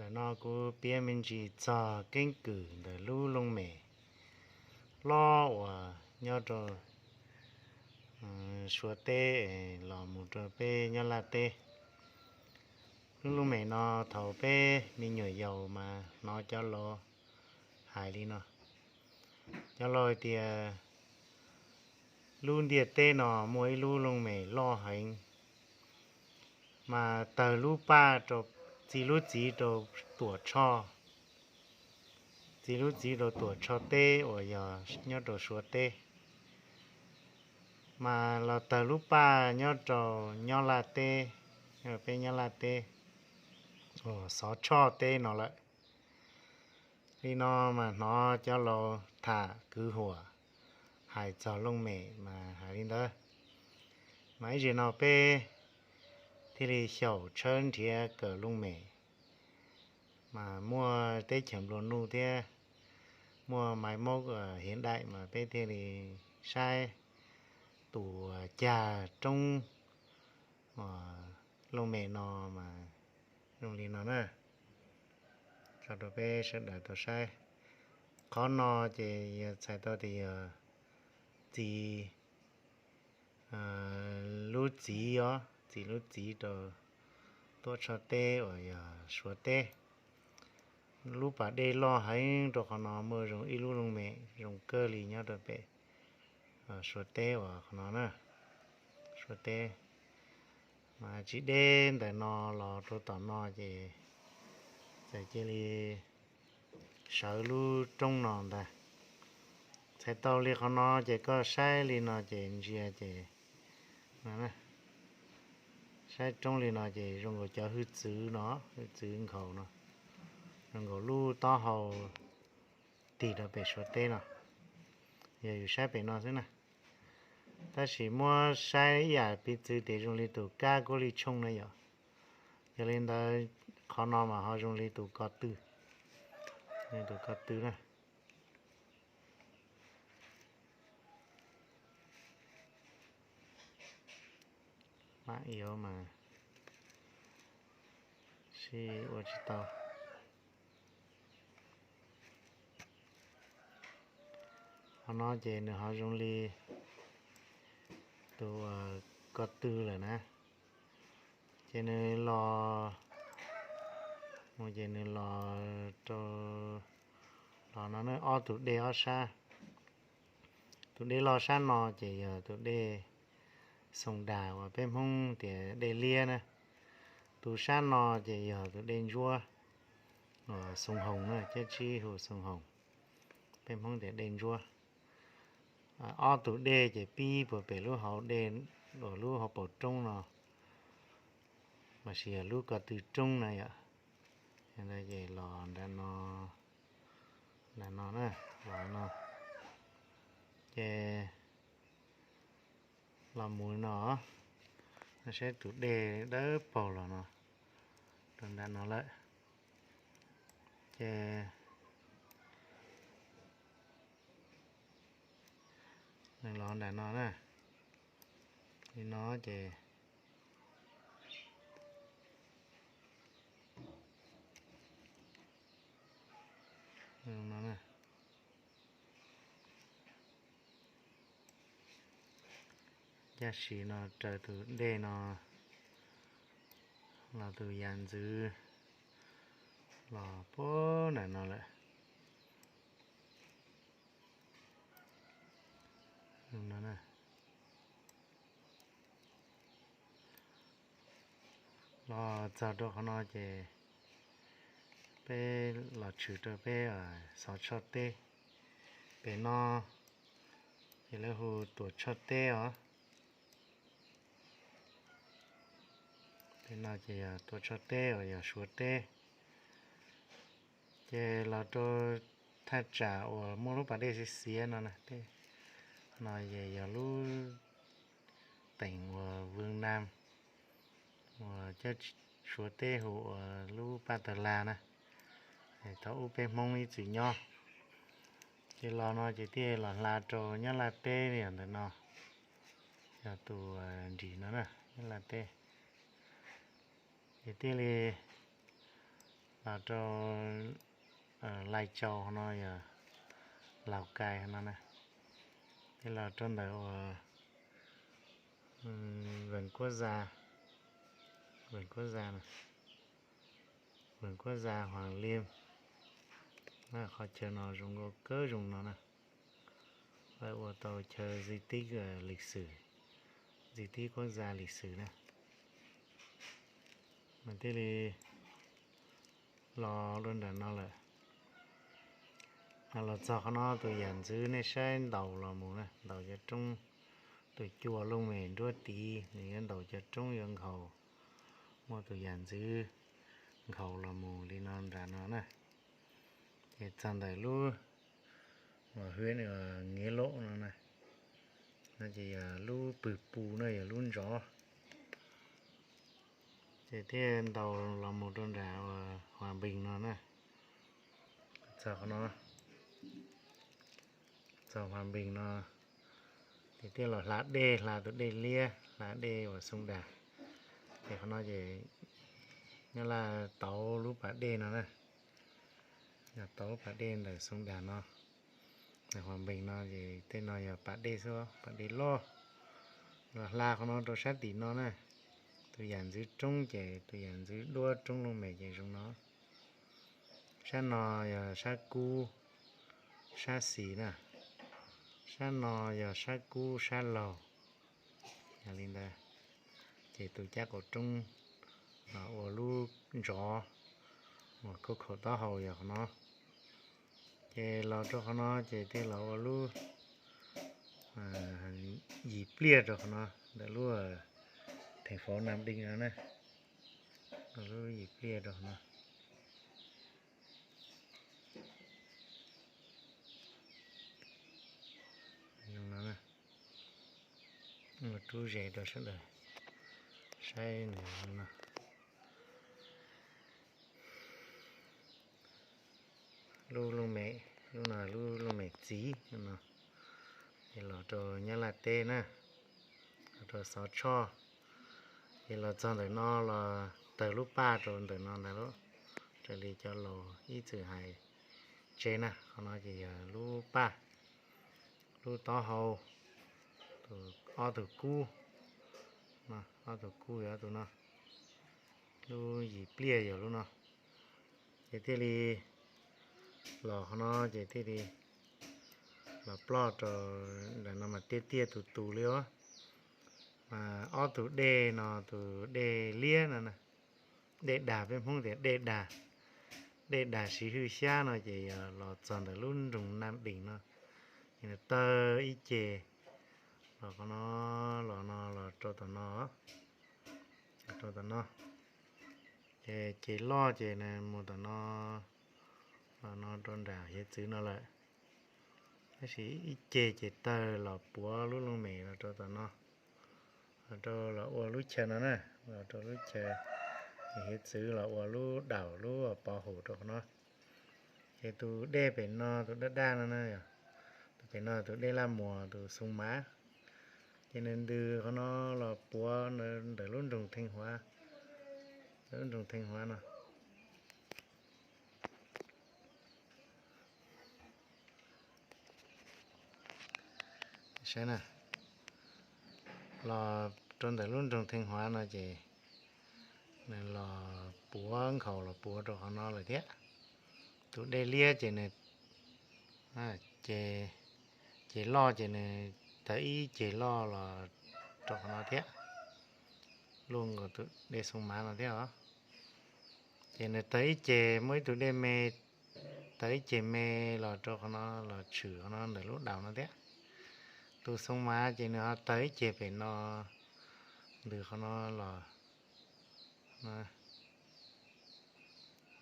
Ntawm no kuv piav me ntsis txog keeb kwm ntawm lub looj mem loj uas nyob rau Suav teb los mus rau peb Nyab Laj teb. Lub looj mem no thaum peb me nyuam yaus mas hnov cov laus hais li no. Cov laus hais tias lub ntiaj teb no muaj ib lub looj mem loj heev, mas tawg lub paj rau, txi lub txiv rau Tuam Tshoj, txi lub txiv rau Tuam Tshoj teb uas yog nyob rau Suav teb, mas los tawg lub paj nyob rau Nyab Laj teb, peb Nyab Laj teb, Xov Tshoj teb no lawm. Li no mas hnov cov laus tham kwv huam hais txog looj mem mas hais li ntawd. Mas ib zaug no peb thiaj li xyaum tshawb nrhiav kawm looj mem, mas muaj teb chaws nplua nuj thiab muaj maiv mub hiav daim mas peb thiaj li saib tus cag roob looj mem no mas zoo li no na, tso rau peb sawv daws tau saib. Qhov no ces yog txhais tau tias yog txiv, lub txiv os, txiv lub txiv rau Tuam Tshoj teb uas yog Suav teb. Lub pas dej loj heev rau qhov no muaj zoo ib lub looj mem zoo kawg li nyob rau pem Suav teb uas qhov no na, Suav teb. Mas tsis deb ntawm no los rau tom no ces txawm cia li sawv lub roob no ntag. Txhais tau li qhov no ces koj saib li no ces ntsia ces saib roob li no ces zoo nkaus cov hwj txwv no, hwj txwv nkhaus no, zoo nkaus lub taub hau tig rau pem Suav teb no. Yog yus saib pem no xwb na, tab sis muab saib ib yam piv txwv tias zoo li tus kab kuab li tshooj na yom. Yog li ntawd qhov no mas ho zoo li tus ko tw, li tus ko tw na. Mam yuav mas sib ua tsis tau. Qhov no ces nws ho zoo li tus ko tw lawm na. Ces nws los, ces nws los rau, los no ne ob tug dej ob sab. Tus dej loj sab no ces yog tus dej Xoo Das uas peb Hmoob tias dej liab na. Tus sab no ces yog tus dej ntsuab uas Xoo Hoos na, cab tsib hu Xoo Hoos, peb Hmoob tias dej ntsuab. Ob tug dej ces pib puag pem lub hauv dej, uas lub hauv paus roob no, mas sis yog lub ko tw roob na yom. Ces los nram no, nram no na, los no, ces los mus no, saib tus dej dawb paug los no, rau nram no lawm. Ces nws los nram no na, li no ces Caj sis no raws tus dej no los tus yam ntxwv los puag nram no lawm. Los txog rau qhov no ces peb los tshwm rau peb Xov Tshoj teb. Pem no ces lawv hu Tuam Tshoj teb os. Pem no ces yog Tuam Tshoj teb uas yog Suav teb. Ces los rau thaj tsam uas muaj lub pas dej xiav xiav no na, no ces yog lub teem uas Vwm Nam, uas cov Suav teb hu ua lub Paj Tawg Lag na, thaum ub peb Hmoob ib txwm nyob. Ces los no ces thiaj los hla rau Nyab Laj teb li ntawm no, yog tus nrim no na, Nyab Laj teb. Ces thiaj li Los rau Lai Châu no yog Lào Cai no na, thiab los rau ntawm uas vườn quốc gia, vườn quốc gia, vườn quốc gia Hoàng Liên. Qhov chaw no zoo nkauj kawg zoo no na. Lawv ua tau chaw di tích lịch sử, di tích quốc gia lịch sử na. Mas thiaj li los rau nram no lawm. Los txog qhov no tus yam ntxwv nej saib ntaus los mus na, ntaus cov roob, tus cua looj mem nruab tid nws yuav ntaus cov roob yuav nkhaus, muaj tus yam ntxwv nkhaus los mus li no nram no na. Ces txog ntawm lub uas hwb Nghĩa Lộ no na, no ces yog lub pw pu no yog lub ntsov. Ces thiaj ntaus los mus rau nram uas Hòa Bình no na. Txog qhov no, txog Hòa Bình no ces thiaj los hla dej, hla tus dej liab, hla dej uas Sông Đà. Ces qhov no ces Nyab Laj tauv lub pas dej no na, yog tauv pas dej ntawm Sông Đà no. Hòa Bình no ces tej no yog pas dej xwb, pas dej loj. Los hla qhov no rau sab tim no na. Tus yam ntxwv roob ces tus yam ntxwv duab roob looj mem ces zoo no. Sab no yog sab kub sab xis na, sab no yog sab kub sab laug. Yog li ntawd ces tus caj qaum roob los ua lub ntsov uas khaub khaum taub hau yog qhov no. Ces los rau qhov no ces thiaj los ua lub yim pliaj rau qhov no, ntawm lub thành phố Nam Định no na, lub yim pliaj rau qhov no. Ua rub ze rau sawv daws saib no. Lub looj mem, lub no lub looj mem txiv no, ces los rau Nyab Laj teb na, los rau Xov Tshoj. Ces los txog ntawm no los tawg lub paj rau ntawm no ntag lauj, raws li cov laus ib txwm hais tseg na. Qhov no ces yog lub paj, lub taub hau, tus, ob tug kub, ob tug kub yog ob tug no, lub yim pliaj yog lub no. Ces thiaj li los qhov no ces thiaj li los ploj rau ntawm no mas tiaj tiaj tus tus li os. Mas ob tug dej no, tus dej liab no, dej dag, peb Hmoob tias dej dag, dej dag siv hwj xyab no ces yog los txog ntawm lub nroog Nam Định no, ces nws tawg ib ce los qhov no, los no los rau tom no, rau tom no. Ces ce loj ces nws mus tom no, los no rau nram hiav txwv no lawm. Tab sis ib ce ces tawg los puav lub looj mem los rau tom no, los rau los ua lub chaw no na, los rau lub chaw hiav txwv los ua lub daum lub pov hum rau qhov no. Ces tus dej pem no tus daj daj no na, tus pem no tus dej Laj Muas tus Xoo Mav, ces nws ntws qhov no los puav ntawm lub nroog Theej Huav, ntawm lub nroog Theej Huav no. Saib na, los rau ntawm lub nroog Theej Huav no ces nws los puav nkhaus los puav rau qhov no lawm thiab. Tus dej liab ces nws, ces, ces loj ces nws tawg ib ceg loj los rau qhov no thiab, luaj nkaus tus dej Xoo Mav no thiab os. Ces nws tawg ib ceg, muaj ib tug dej me, tawg ib ceg me los rau qhov no los tshwm qhov no ntawm lub daus no thiab. Tus Xoo Mav ces nws ho tawg ib ceg pem no, ntws qhov no los,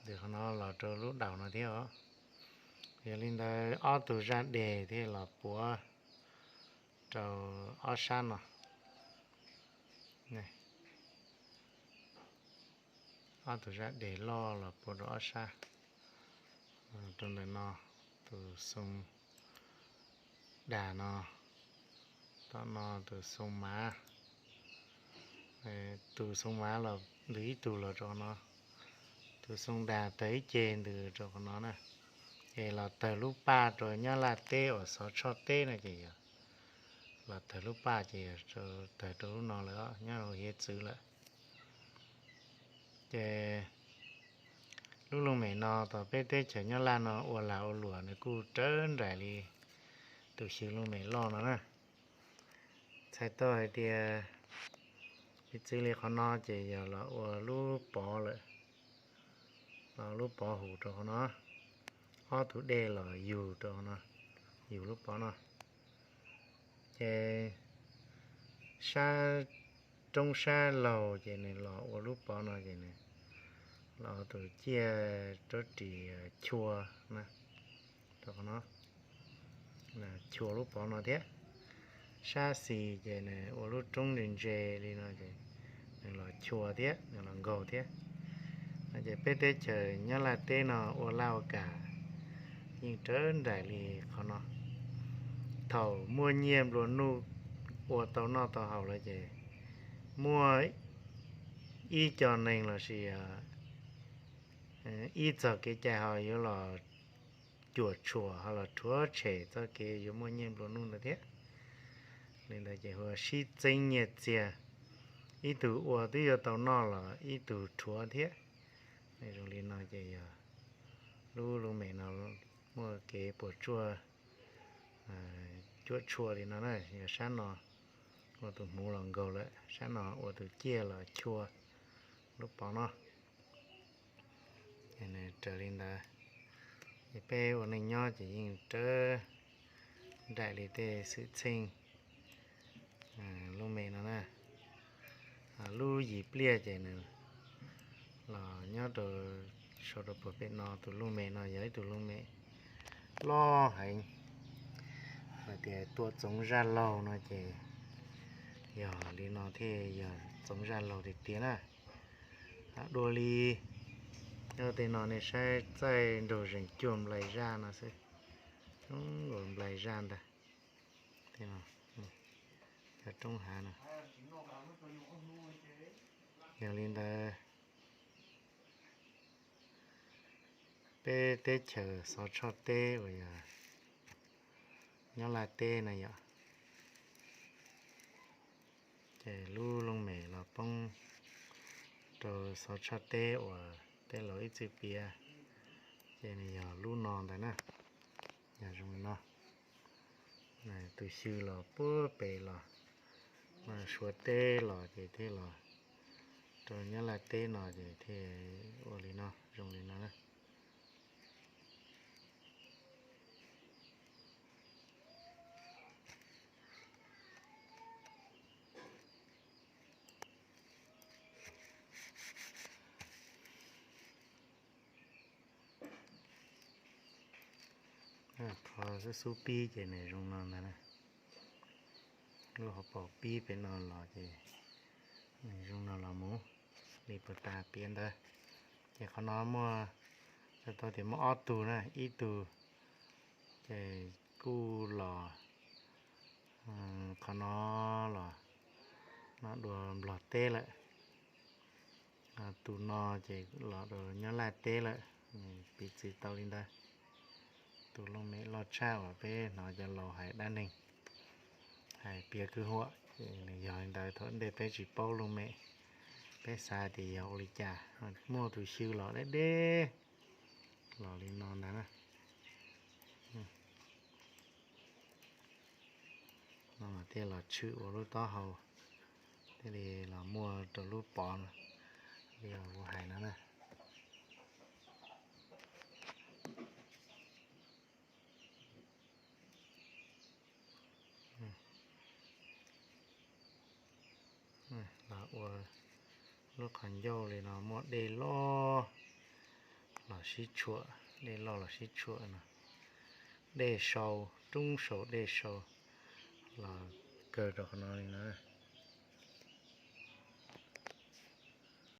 ntws qhov no los rau lub daus no thiab os. Yog li ntawd ob tug zaj des thiaj los puav rau ob sab no. Ob tug zaj des loj los puav rau ob sab, rau ntawm no tus Xoo Das no, tom no tus Xoo Mav, tus Xoo Mav los ntws ib tug los rau no, Tus Xoo Das tawg ib ce ntws rau qhov no na, ces los tawg lub paj rau nyob Laj teb uas Xov Tshoj teb no ces yog, los tawg lub paj ces yog tawg rau lub no lawm, nyob rau hiav txwv lawm. Ces lub looj mem no tom peb teb chaws nyob Laj no ua lag ua luam nws kuj rawv nraim li tus xyw looj mem loj no na. Txhais tau hais tias piv txwv li qhov no ces yog los ua lub pov lawm, los lub pov hum rau qhov no, ob tug dej los yug rau qhov no, yug lub pov no. Ces sab roob sab laug ces nws los ua lub pov no ces nws los tus ciaj rab ris chua na, rau qhov no, chua lub pov no thiab. Sab xis ces nws ua lub roob ntse ntse li no ces nws los chua thiab nws los nkaug thiab. No ces peb teb chaws nyob Laj teb no ua laj ua kam yeej rawv nraim li qhov no. Thaum muaj nyiaj nplua nuj ua tau noj tau haus lawm ces muaj ib co neeg lossis ib txog kev cai ho yuav los cuam tshuam ho los rhuav tshem txoj kev yuav muaj nyiaj nplua nuj ntawd thiab. Li ntawd ces hu ua sib txeeb nyiaj txiag, ib tug ua twb yuav tau noj los ib tug rhuav thiab. Zoo li no ces yog lub looj mem no muaj kev puas tsuaj cuam tshuam li no na, yog sab no ua tus hmuv los nkaug lawm, sab no ua tus ciaj los chua lub pov no. Raws li ntawd, es peb ua neej nyob ces yeej rawv nraim li tej xwm txheej looj mem no na. Lub yim pliaj ces nws los nyob rau, sau rau puag pem no, tus looj mem no yog ib tug looj mem loj heev, hais tias tuam txoov zaj laug no ces yog li no thiaj yog txoov zaj laug tiag tiag na. Dua li nyob tej no nej saib txaij nraug zeeg cuag nplais zaj no xwb, zoo nkaus nplais zaj ntag. Tej no, cov roob hav no. Yog li ntawd, peb teb chaws Xov Tshoj teb uas yog nyob Laj teb na yom, ces lub looj mem los poob rau Xov Tshoj teb uas tej laus ib txwm piav, ces nws yog lub no ntawd na. Yog zoo li no, tus xyw los puag pem los Suav teb los ces thiaj los rau nyob Laj teb no ces thiaj ua li no, zoo li no na. Qhov xub xub pib ces nws zoo no ntag na. Lub hauv paus pib pem no los ces nws zoo no los mus li puag ta piav ntawd. Ces qhov no muaj, tau tias muaj ob tug na, ib tug ces kuj los qhov no los no dua Nplog teb lawm. Tus no ces los rau nyob Laj teb lawm, piv txwv tau li ntawd. Tus looj mem loj tshaj uas peb hnov cov laus hais dab neeg hais piav kwv huam, ces nws yog li ntawd. Thaum ntej peb tsis paub looj mem, peb xav tias yog ua li cas, muaj tus xyw los deb deb los li no ntag na. No mas thiaj los tshwm ua lub taub hau, thiaj li los muaj rau lub pov no, li kuv hais no na. Los ua lub qhov ncauj li no muaj dej loj los sib tshuam, dej loj los sib tshuam no, dej sau, roob sau dej sau los kawg rau qhov no li no.